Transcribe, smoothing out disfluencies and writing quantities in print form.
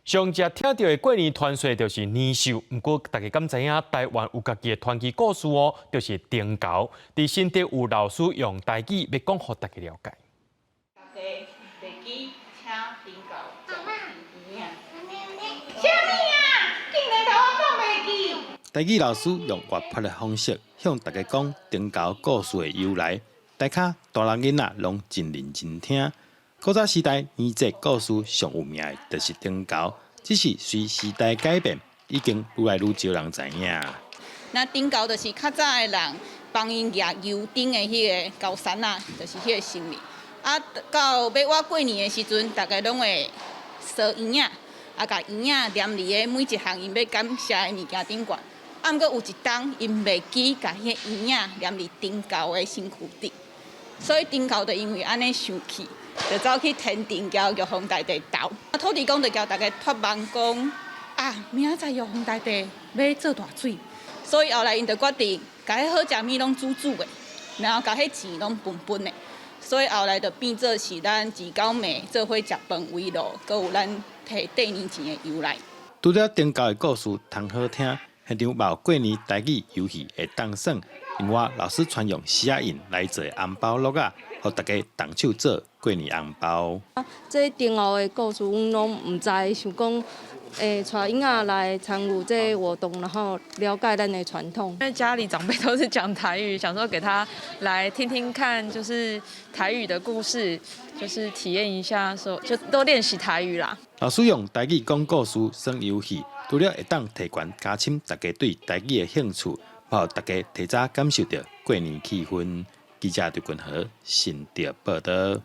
上捷聽著的過年傳說就是年獸，毋過大家敢知影台灣有家己的傳奇故事哦，就是燈猴。佇新竹有老師用台語欲講予大家了解。大家袂記請燈猴食圓仔。啥物啊？竟然共我講袂記！台語老師用活潑的方式向大家講燈猴故事的由來，大家大人囡仔攏真認真聽。古早時代年節故事上有名的就是燈猴，只是隨時代改變，已經愈來愈少人知影。那燈猴就是較早的人幫𪜶舉油燈的彼個猴山仔，就是彼個神明。啊，到欲倚過年的時陣，大家攏會燒圓仔，啊，共圓仔黏佇个每一項𪜶欲感謝的物件頂懸。啊，毋過有一冬，𪜶袂記共彼個圓仔黏佇燈猴的身軀頂，所以燈猴就因為按呢生氣，就走去天庭共玉皇大帝鬥。啊，土地公就共大家託夢講，啊，明仔載玉皇大帝欲做大水，所以後來𪜶就決定，共彼好食物攏煮煮的，然後共彼錢攏分分的，所以後來就變做是咱二九暝做伙食飯慰勞，閣有咱提綴年錢的由來。除了燈猴的故事通好聽，現場嘛有過年台語遊戲會當耍。另外，老師傳用絲仔印來做紅包橐仔，予大家動手做過年紅包。這燈猴的故事，阮攏毋知，想講會帶囡仔來參與這個活動，然後了解咱的傳統。因為家裡長輩都是講台語，想說給他來聽聽看，就是台語的故事，就是體驗一下，說就都練習台語啦。老師用台語講故事、耍遊戲，除了會當提懸加深大家對台語的興趣，予大家提早感受著過年氣氛。記者劉君和新竹報導。